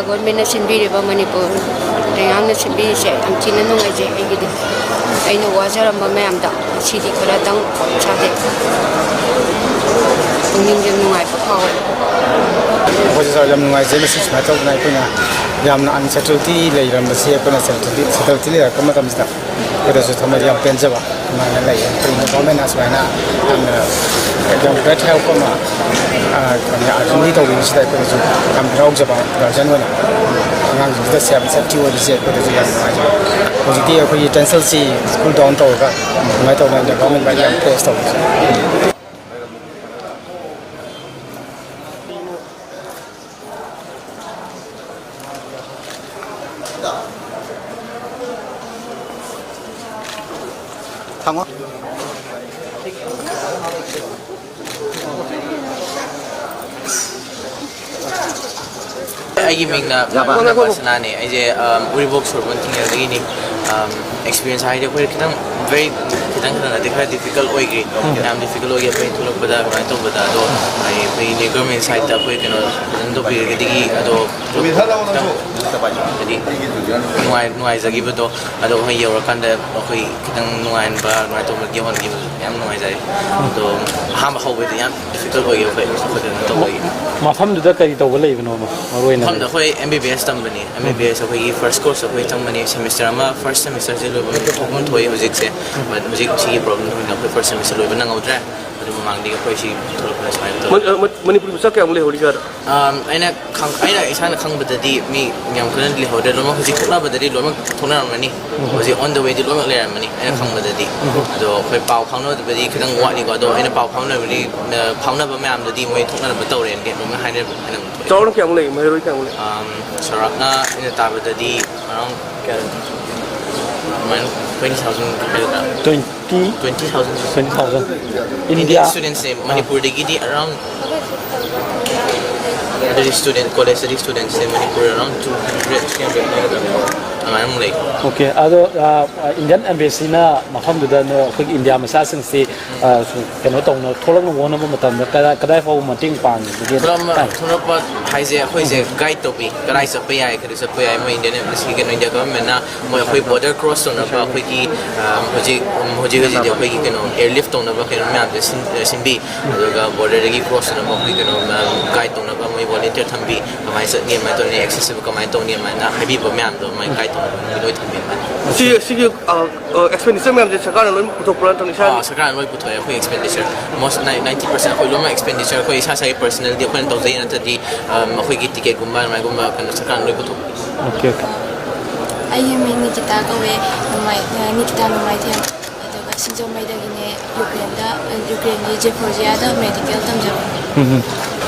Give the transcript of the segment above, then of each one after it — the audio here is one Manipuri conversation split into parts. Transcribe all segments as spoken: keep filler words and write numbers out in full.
ꯒꯣꯔꯃꯦꯟꯅ ꯁꯤꯟꯕꯤꯔꯤꯕ ꯃꯅꯤꯄꯨꯔ ꯂꯩꯉꯥꯛꯅ ꯁꯤꯟꯕꯤꯔꯤꯁꯦ ꯌꯥꯝ ꯊꯤꯅ ꯅꯨꯡꯉꯥꯏꯖꯩ꯫ ꯑꯩꯒꯤꯗꯤ ꯑꯩꯅ ꯋꯥꯖꯔꯝꯕ ꯃꯌꯥꯝꯗꯣ ꯉꯁꯤꯗꯤ ꯈꯔꯇꯪ ꯏꯁꯥꯁꯦ ꯄꯨꯛꯅꯤꯡꯁꯦ ꯅꯨꯡꯉꯥꯏꯕ ꯐꯥꯎꯋꯦ꯫ ꯑꯩꯈꯣꯏꯁꯨ ꯌꯥꯝ ꯅꯨꯡꯉꯥꯏꯖꯩ꯫ ꯃꯁꯤ ꯁꯨꯃꯥꯏꯅ ꯇꯧꯗꯅ ꯑꯩꯈꯣꯏꯅ ꯌꯥꯝꯅ ꯑꯟꯁꯦꯇꯜꯇꯤ ꯂꯩꯔꯝꯕꯁꯤ ꯑꯩꯈꯣꯏꯅ ꯁꯦꯇꯜꯇꯤ ꯂꯩꯔꯛꯄ ꯃꯇꯝꯁꯤꯗ ꯑꯩꯈꯣꯏꯗꯁꯨ ꯊꯃꯣꯏꯗ ꯌꯥꯝ ꯄꯦꯟꯖꯕ ꯑꯗꯨꯃꯥꯏꯅ ꯂꯩꯌꯦ꯫ ꯀꯔꯤꯒꯨꯝꯕ ꯒꯣꯔꯃꯦꯟꯅ ꯁꯨꯃꯥꯏꯅ ꯌꯥꯝꯅ ꯌꯥꯝ ꯒ꯭ꯔꯦꯠ ꯍꯦꯜꯞ ꯑꯃ ꯑꯥꯔꯖꯨꯟꯒꯤ ꯇꯧꯕꯤꯕꯁꯤꯗ ꯑꯩꯈꯣꯏꯗꯁꯨ ꯌꯥꯝ ꯍꯔꯥꯎꯖꯕ ꯒꯥꯔꯖꯤꯌꯟ ꯑꯣꯏꯅ ꯑꯉꯥꯡꯁꯤꯡꯁꯤꯗ ꯁꯦꯞ ꯁꯦꯞꯇꯤ ꯑꯣꯏꯕꯁꯦ ꯑꯩꯈꯣꯏꯗꯁꯨ ꯌꯥꯝ ꯅꯨꯡꯉꯥꯏꯖꯕ꯫ ꯍꯧꯖꯤꯛꯇꯤ ꯑꯩꯈꯣꯏꯒꯤ ꯇꯦꯟꯁꯟꯁꯤ ꯀꯨꯜ ꯗꯥꯎꯟ ꯇꯧꯔꯒ ꯑꯗꯨꯃꯥꯏꯅ ꯇꯧꯗꯅ ꯒꯣꯔꯃꯦꯟ ꯌꯥꯝ ꯄ꯭ꯔꯦꯁ ꯇꯧꯕꯁꯦ꯫ ꯊꯝꯃꯣ꯫ ꯑꯩꯒꯤ ꯃꯤꯡꯅ ꯌꯥꯕ꯫ ꯄꯥꯁꯅꯥꯅꯦ꯫ ꯑꯩꯁꯦ, ꯑꯝ, ꯎꯔꯤꯄꯣꯛ ꯁꯣꯔꯣꯛ ꯊꯤꯡꯉꯦꯜꯗꯒꯤꯅꯤ꯫ ꯑꯝ, ꯑꯦꯛꯁꯄꯤꯔꯤꯌꯦꯟꯁ ꯍꯥꯏꯗꯤ ꯑꯩꯈꯣꯏ ꯈꯤꯇꯪ ꯚꯦꯔꯤ ꯈꯤꯇꯪ ꯈꯤꯇꯪ ꯅꯠꯇꯦ, ꯈꯔ ꯗꯤꯐꯤꯀꯜꯠ ꯑꯣꯏꯈ꯭ꯔꯦ꯫ ꯎꯝ꯫ ꯌꯥꯝ ꯗꯤꯐꯤꯀꯜꯠ ꯑꯣꯏꯈꯤ ꯑꯩꯈꯣꯏ ꯊꯣꯛꯂꯛꯄꯗ ꯑꯗꯨꯃꯥꯏꯅ ꯇꯧꯕꯗ꯫ ꯑꯗꯣ ꯑꯩꯈꯣꯏ ꯒꯚꯔꯟꯃꯦꯟ ꯁꯥꯏꯠꯇ ꯑꯩꯈꯣꯏ ꯀꯩꯅꯣ ꯐꯖꯅ ꯇꯧꯕꯤꯔꯒꯗꯤ ꯑꯗꯣ ꯈꯤꯇꯪ ꯍꯥꯏꯗꯤ ꯅꯨꯡꯉꯥꯏ-, ꯅꯨꯡꯉꯥꯏꯖꯈꯤꯕꯗꯣ꯫ ꯑꯗꯣ ꯑꯩꯈꯣꯏ ꯌꯧꯔꯀꯥꯟꯗ ꯑꯩꯈꯣꯏ ꯈꯤꯇꯪ ꯅꯨꯡꯉꯥꯏꯍꯟꯕ ꯑꯗꯨꯃꯥꯏꯅ ꯇꯧꯕ ꯌꯧꯍꯟꯈꯤꯕꯗꯣ ꯌꯥꯝ ꯅꯨꯡꯉꯥꯏꯖꯔꯦ꯫ ꯑꯗꯣ ꯑꯍꯥꯟꯕ ꯍꯧꯕꯗꯤ ꯌꯥꯝ ꯗꯤꯐꯤꯀꯜꯠ ꯑꯣꯏꯈꯤ ꯑꯩꯈꯣꯏ ꯈꯨꯗꯤꯡꯃꯛ ꯇꯧꯕꯒꯤ꯫ ꯃꯐꯝꯗꯨꯗ ꯀꯔꯤ ꯇꯧꯕ ꯂꯩꯕꯅꯣ ꯃꯔꯨ ꯑꯣꯏꯅ? ꯃꯐꯝꯗ ꯑꯩꯈꯣꯏ ꯑꯦꯝ ꯕꯤ ꯕꯤ ꯑꯦꯁ ꯇꯝꯕꯅꯤ꯫ ꯑꯦꯝ ꯕꯤ ꯕꯤ ꯑꯦꯁ ꯑꯩꯈꯣꯏꯒꯤ ꯐꯥꯔꯁ ꯀꯣꯔꯁ ꯑꯩꯈꯣꯏ ꯆꯪꯕꯅꯤ꯫ ꯁꯦꯃꯤꯁꯇꯔ ꯑꯃ, ꯐꯥꯔꯁ ꯁꯦꯃꯤꯁꯇꯔꯁꯦ ꯂꯣꯏꯕ ꯊꯣꯛꯐꯝ ꯊꯣꯛꯏ ꯍꯧꯖꯤꯛꯁꯦ꯫ But ꯍꯧꯖꯤꯛ ꯁꯤꯒꯤ ꯄ꯭ꯔꯣꯕ꯭ꯂꯦꯝ ꯑꯣꯏꯅ ꯑꯩꯈꯣꯏ ꯐꯥꯔꯁ ꯁꯦꯃꯤꯁꯇꯔ ꯂꯣꯏꯕ ꯅꯪꯍꯧꯗ꯭ꯔꯦ꯫ ꯑꯗꯨ ꯃꯃꯥꯡꯗꯒꯤ ꯑꯩꯈꯣꯏ ꯁꯤ ꯊꯣꯛꯂꯛꯄꯅ ꯁꯨꯃꯥꯏꯅ ꯇꯧꯋꯤ꯫ ꯃꯅꯤ-, ꯑ, ꯃꯅꯤ-, ꯃꯅꯤꯄꯨꯔꯤ ꯃꯆꯥ ꯀꯌꯥꯃꯨꯛ ꯂꯩꯍꯧꯔꯤꯖꯥꯠꯅꯣ? ꯑꯝ, ꯑꯩꯅ ꯈꯪ-, ꯑꯩꯅ ꯏꯁꯥꯅ ꯈꯪꯕꯗꯗꯤ ꯃꯤ ꯌꯥꯝ ꯀꯟꯅ ꯂꯩꯍꯧꯗ꯭ꯔꯦ꯫ ꯂꯣꯏꯅꯃꯛ ꯍꯧꯖꯤꯛ ꯊꯣꯛꯅꯕꯗꯗꯤ ꯂꯣꯏꯅꯃꯛ ꯊꯣꯛꯅꯔꯝꯃꯅꯤ꯫ ꯎꯝ꯫ ꯍꯧꯖꯤꯛ on the way-ꯗꯤ ꯂꯣꯏꯅꯃꯛ ꯂꯩꯔꯝꯃꯅꯤ ꯑꯩꯅ ꯎꯝ꯫ ꯈꯪꯕꯗꯗꯤ꯫ ꯎꯝ꯫ ꯑꯗꯣ ꯑꯩꯈꯣꯏ ꯄꯥꯎ ꯐꯥꯎꯅꯕꯗꯤ ꯈꯤꯇꯪ ꯋꯥꯠꯂꯤꯀꯣ꯫ ꯑꯗꯣ ꯑꯩꯅ ꯄꯥꯎ ꯐꯥꯎꯅꯕꯗꯤ, ꯑ, ꯐꯥꯎꯅꯕ ꯃꯌꯥꯝꯗꯗꯤ ꯃꯣꯏ ꯊꯣꯛꯅꯅꯕ ꯇꯧꯔꯦꯅ ꯑꯗꯨꯝ ꯍꯥꯏꯅꯕ, ꯍꯥꯏꯅꯕ ꯊꯣꯛꯑꯦ꯫ ꯆꯥꯎꯔꯥꯛꯅ ꯀꯌꯥꯃꯨꯛ ꯂꯩ? ꯃꯍꯩꯔꯣꯏ ꯀꯌꯥꯃꯨꯛ ꯂꯩ? ꯑꯝ, ꯆꯥꯎꯔꯥꯛꯅ ꯑꯩꯅ ꯇꯥꯕꯗꯗꯤ around ꯀꯌꯥ? ꯑꯗꯨꯃꯥꯏꯅ twenty thousand ꯍꯥꯏꯒꯗ꯭ꯔꯥ? Twenty? Twenty thousand꯫ Twenty thousand꯫ India? Students-ꯁꯦ ꯑꯥ꯫ ꯃꯅꯤꯄꯨꯔꯗꯒꯤꯗꯤ around, ꯑꯗꯨꯗꯤ student, college-ꯇꯗꯤ students-ꯁꯦ Manipur around two hundred, three hundred ꯍꯥꯏꯒꯗ꯭ꯔꯥ? ꯑꯗꯨꯃꯥꯏꯅ ꯑꯃꯨꯛ ꯂꯩ꯫ ꯑꯣꯀꯦ, ꯑꯗꯣ ꯏꯟꯗꯤꯌꯥꯟ ꯑꯦꯝꯕꯦꯁꯤꯅ ꯃꯐꯝꯗꯨꯗ ꯅꯣꯏ ꯑꯩꯈꯣꯏꯒꯤ ꯏꯟꯗꯤꯌꯥ ꯃꯆꯥꯁꯤꯡꯁꯤ ꯑ, ꯀꯩꯅꯣ ꯇꯧꯅ ꯊꯣꯛꯂꯛꯅꯕ ꯍꯣꯠꯅꯕ ꯃꯇꯝꯗ ꯀꯗꯥꯏ ꯀꯗꯥꯏ ꯐꯥꯎꯕ ꯃꯇꯦꯡ ꯄꯥꯡꯒꯦ? ꯊꯣꯛꯂꯛꯄ ꯊꯣꯛꯂꯛꯄ ꯍꯥꯏꯁꯦ ꯑꯩꯈꯣꯏꯁꯦ ꯒꯥꯏꯗ ꯇꯧꯕꯤ, ꯀꯗꯥꯏ ꯆꯠꯄ ꯌꯥꯏ, ꯀꯗꯥꯏ ꯆꯠꯄ ꯌꯥꯏ, ꯃꯣꯏ ꯏꯟꯗꯤꯌꯥꯟ ꯑꯦꯝꯕꯦꯁꯤ ꯀꯩꯅꯣ ꯏꯟꯗꯤꯌꯥ ꯒꯚꯔꯟꯃꯦꯟꯠꯅ ꯃꯣꯏ ꯑꯩꯈꯣꯏ ꯕꯣꯔꯗꯔ ꯀ꯭ꯔꯣꯁ ꯇꯧꯅꯕ ꯑꯩꯈꯣꯏꯒꯤ ꯑ, ꯍꯧꯖꯤꯛ ꯍꯧꯖꯤꯛ ꯍꯧꯖꯤꯛꯇꯤ ꯑꯩꯈꯣꯏꯒꯤ ꯀꯩꯅꯣ ꯑꯦꯌꯔ ꯂꯤꯐ ꯇꯧꯅꯕ ꯀꯩꯅꯣ ꯃꯌꯥꯝꯁꯦ ꯁꯤꯟ- ꯁꯤꯟꯕꯤ꯫ ꯑꯗꯨꯒ ꯕꯣꯔꯗꯔꯗꯒꯤ ꯀ꯭ꯔꯣꯁ ꯇꯧꯅꯕ ꯑꯩꯈꯣꯏ ꯀꯩꯅꯣ ꯃꯌꯥꯝ ꯒꯥꯏꯗ ꯇꯧꯅꯕ ꯃꯣꯏ ꯚꯣꯂꯨꯟꯇꯤꯌꯔ ꯊꯝꯕꯤ, ꯀꯃꯥꯏꯅ ꯆꯠꯅꯤ, ꯀꯃꯥꯏꯅ ꯇꯧꯅꯤ, ꯑꯦꯛꯁꯦꯁꯤꯕꯜ ꯀꯃꯥꯏꯅ ꯇꯧꯅꯤ, ꯑꯗꯨꯃꯥꯏꯅ ꯍꯥꯏꯕꯤꯕ ꯃꯌꯥꯝꯗꯣ ꯑꯗꯨꯃꯥꯏꯅ ꯒꯥꯏꯗ ꯇꯧꯅꯕ ꯃꯣꯏ ꯂꯣꯏ ꯊꯝꯕꯤ ꯑꯗꯨꯃꯥꯏꯅ꯫ ꯁꯤ ꯁꯤꯒꯤ ꯑꯦꯛꯁꯄꯦꯟꯗꯤꯆꯔ ꯃꯌꯥꯝꯁꯦ ꯁꯔꯀꯥꯔꯅ ꯂꯣꯏꯅ ꯄꯨꯊꯣꯛꯄ꯭ꯔꯥ ꯅꯠꯇ꯭ꯔꯒ ꯏꯁꯥꯅ? ꯑꯥ, ꯁꯔꯀꯥꯔꯅ ꯂꯣꯏ ꯄꯨꯊꯣꯛꯑꯦ꯫ ꯑꯩꯈꯣꯏ ꯑꯦꯛꯁꯄꯦꯟꯗꯤꯆꯔ ꯃꯣꯁ ꯅꯥꯏꯟꯇꯤ ꯄꯥꯔꯁꯦꯟ ꯑꯩꯈꯣꯏ ꯂꯣꯏꯅꯃꯛ ꯑꯦꯛꯁꯄꯦꯟꯗꯤꯆꯔ ꯑꯩꯈꯣꯏ ꯏꯁꯥ ꯏꯁꯥꯒꯤ ꯄꯔꯁꯅꯦꯜꯗꯤ ꯑꯩꯈꯣꯏꯅ ꯇꯧꯖꯩ, ꯅꯠꯇ꯭ꯔꯗꯤ ꯑꯝ, ꯑꯩꯈꯣꯏꯒꯤ ꯇꯤꯀꯦꯠꯀꯨꯝꯕ ꯑꯗꯨꯃꯥꯏꯅꯒꯨꯝꯕ ꯀꯩꯅꯣ ꯁꯔꯀꯥꯔꯅ ꯂꯣꯏ ꯄꯨꯊꯣꯛꯄꯤ꯫ Okay, okay. ꯑꯩꯒꯤ ꯃꯤꯡ ꯅꯤꯀꯤꯇꯥ ꯀꯧꯋꯦ꯫ ꯅꯣꯡꯃꯥꯏ- ꯅꯤꯀꯤꯇꯥ ꯅꯣꯡꯃꯥꯏꯊꯦꯝ꯫ ꯑꯗꯨꯒ ꯁꯤꯡꯖꯃꯩꯗꯒꯤꯅꯦ꯫ ꯌꯨꯀ꯭ꯔꯦꯟꯗ ꯌꯨꯀ꯭ꯔꯦꯟꯒꯤ ꯖꯦꯐꯣꯔꯖꯤꯌꯥꯗ ꯃꯦꯗꯤꯀꯦꯜ ꯇꯝꯖꯕꯅꯦ꯫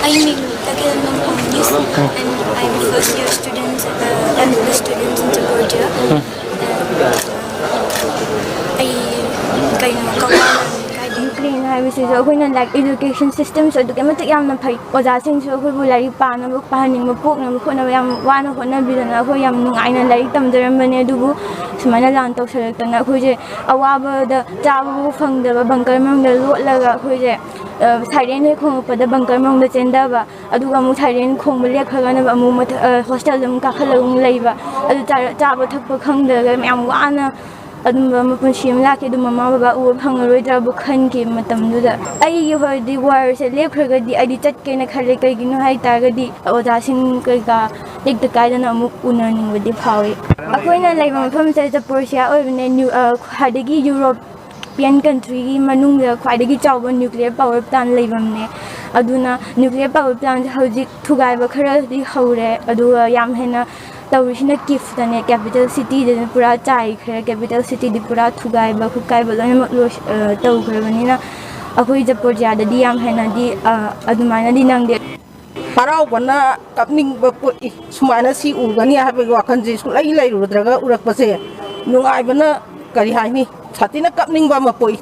ꯑꯩ ꯃꯤꯡ ꯇꯈꯦꯜ ꯅꯣꯡꯄꯣꯛ ꯅꯤꯁ꯫ I'm, I'm first year student, uh, M B B S student in Georgia. ꯑꯩ ꯀꯩꯅꯣ ꯀꯧꯕ ꯀꯥꯏꯗꯦ꯫ ꯌꯨꯀ꯭ꯔꯦꯟ ꯍꯥꯏꯕꯁꯤꯁꯨ ꯑꯩꯈꯣꯏꯅ ꯂꯥꯏꯛ ꯏꯖꯨꯀꯦꯁꯟ ꯁꯤꯁꯇꯦꯝꯁꯨ ꯑꯗꯨꯛꯀꯤ ꯃꯇꯤꯛ ꯌꯥꯝꯅ ꯐꯩ꯫ ꯑꯣꯖꯥꯁꯤꯡꯁꯨ ꯑꯩꯈꯣꯏꯕꯨ ꯂꯥꯏꯔꯤꯛ ꯄꯥꯅꯕ ꯄꯥꯍꯟꯅꯤꯡꯕ ꯄꯣꯛꯅꯕ ꯍꯣꯠꯅꯕ ꯌꯥꯝ ꯋꯥꯅ ꯍꯣꯠꯅꯕꯤꯗꯅ ꯑꯩꯈꯣꯏ ꯌꯥꯝ ꯅꯨꯡꯉꯥꯏꯅ ꯂꯥꯏꯔꯤꯛ ꯇꯝꯖꯔꯝꯕꯅꯦ꯫ ꯑꯗꯨꯕꯨ ꯁꯨꯃꯥꯏꯅ ꯂꯥꯟ ꯇꯧꯁꯜꯂꯛꯇꯅ ꯑꯩꯈꯣꯏꯁꯦ ꯑꯋꯥꯕꯗ ꯆꯥꯕꯕꯨ ꯐꯪꯗꯕ ꯕꯪꯀꯔ ꯃꯅꯨꯡꯗ ꯂꯣꯠꯂꯒ ꯑꯩꯈꯣꯏꯁꯦ ꯁꯥꯏꯔꯦꯟ ꯍꯦꯛ ꯈꯣꯡꯉꯛꯄꯗ ꯕꯪꯀꯔ ꯃꯅꯨꯡꯗ ꯆꯦꯟꯊꯕ꯫ ꯑꯗꯨꯒ ꯑꯃꯨꯛ ꯁꯥꯏꯔꯦꯟ ꯈꯣꯡꯕ ꯂꯦꯞꯈ꯭ꯔꯒꯅ ꯑꯃꯨꯛ ꯃꯊꯛ ꯍꯣꯁꯇꯦꯜꯗ ꯑꯃꯨꯛ ꯀꯥꯈꯠꯂꯒ ꯑꯃꯨꯛ ꯂꯩꯕ꯫ ꯑꯗꯨ ꯆꯥ- ꯆꯥꯕ ꯊꯛꯄ ꯈꯪꯗ꯭ꯔꯒ ꯌꯥꯝ ꯋꯥꯅ ꯑꯗꯨꯝꯕ ꯑꯃ ꯄꯨꯟꯁꯤ ꯑꯃ ꯂꯥꯛꯈꯤ꯫ ꯑꯗꯨ ꯃꯃꯥ ꯕꯕꯥ ꯎꯕ ꯐꯪꯉꯔꯣꯏꯗ꯭ꯔꯕꯨ ꯈꯟꯈꯤ ꯃꯇꯝꯗꯨꯗ꯫ ꯑꯩꯒꯤ ꯑꯣꯏꯔꯗꯤ ꯋꯥꯔꯁꯦ ꯂꯦꯞꯈ꯭ꯔꯒꯗꯤ ꯑꯩꯗꯤ ꯆꯠꯀꯦꯅ ꯈꯜꯂꯦ꯫ ꯀꯩꯒꯤꯅꯣ ꯍꯥꯏ ꯇꯥꯔꯒꯗꯤ ꯑꯣꯖꯥꯁꯤꯡ ꯀꯩꯀꯥ ꯇꯦꯛꯇ ꯀꯥꯏꯗꯅ ꯑꯃꯨꯛ ꯎꯅꯅꯤꯡꯕꯗꯤ ꯐꯥꯎꯏ꯫ ꯑꯩꯈꯣꯏꯅ ꯂꯩꯕ ꯃꯐꯝꯁꯦ ꯖꯄꯣꯔꯁꯤꯌꯥ ꯑꯣꯏꯕꯅꯦ꯫ ꯅ꯭ꯌꯨ- ꯑ, ꯈ꯭ꯋꯥꯏꯗꯒꯤ ꯌꯨꯔꯣꯞ ꯌꯨꯔꯣꯄꯤꯌꯟ ꯀꯟꯇ꯭ꯔꯤꯒꯤ ꯃꯅꯨꯡꯗ ꯈ꯭ꯋꯥꯏꯗꯒꯤ ꯆꯥꯎꯕ ꯅ꯭ꯌꯨꯀ꯭ꯂꯤꯌꯔ ꯄꯥꯋꯔ ꯄ꯭ꯂꯥꯟ ꯂꯩꯐꯝꯅꯦ꯫ ꯑꯗꯨꯅ ꯅ꯭ꯌꯨꯀ꯭ꯂꯤꯌꯔ ꯄꯥꯋꯔ ꯄ꯭ꯂꯥꯟꯁꯦ ꯍꯧꯖꯤꯛ ꯊꯨꯒꯥꯏꯕ ꯈꯔꯗꯤ ꯍꯧꯔꯦ꯫ ꯑꯗꯨꯒ ꯌꯥꯝ ꯍꯦꯟꯅ ꯇꯧꯔꯤꯁꯤꯅ ꯀꯤꯐꯇꯅꯦ, ꯀꯦꯄꯤꯇꯦꯜ ꯁꯤꯇꯤꯗꯅ ꯄꯨꯔꯥ ꯆꯥꯏꯈ꯭ꯔꯦ꯫ ꯀꯦꯄꯤꯇꯦꯜ ꯁꯤꯇꯤꯗꯤ ꯄꯨꯔꯥ ꯊꯨꯒꯥꯏꯕ ꯈꯣꯠꯀꯥꯏꯕ ꯂꯣꯏꯅꯃꯛ ꯂꯣꯏ- ꯑ, ꯇꯧꯈ꯭ꯔꯕꯅꯤꯅ ꯑꯩꯈꯣꯏ ꯖꯄꯣꯔꯖꯤꯌꯥꯗꯗꯤ ꯌꯥꯝ ꯍꯦꯟꯅꯗꯤ, ꯑ, ꯑꯗꯨꯃꯥꯏꯅꯗꯤ ꯅꯪꯗꯦ꯫ ꯍꯔꯥꯎꯕꯅ ꯀꯞꯅꯤꯡꯕ ꯄꯣꯛꯏ꯫ ꯁꯨꯃꯥꯏꯅ ꯁꯤ ꯎꯒꯅꯤ ꯍꯥꯏꯕꯒꯤ ꯋꯥꯈꯜꯁꯦ ꯁꯨꯡꯂꯩ ꯂꯩꯔꯨꯗ꯭ꯔꯒ ꯎꯔꯛꯄꯁꯦ ꯅꯨꯡꯉꯥꯏꯕꯅ ꯀꯔꯤ ꯍꯥꯏꯅꯤ, ꯁꯥꯊꯤꯅ ꯀꯞꯅꯤꯡꯕ ꯑꯃ ꯄꯣꯛꯏ꯫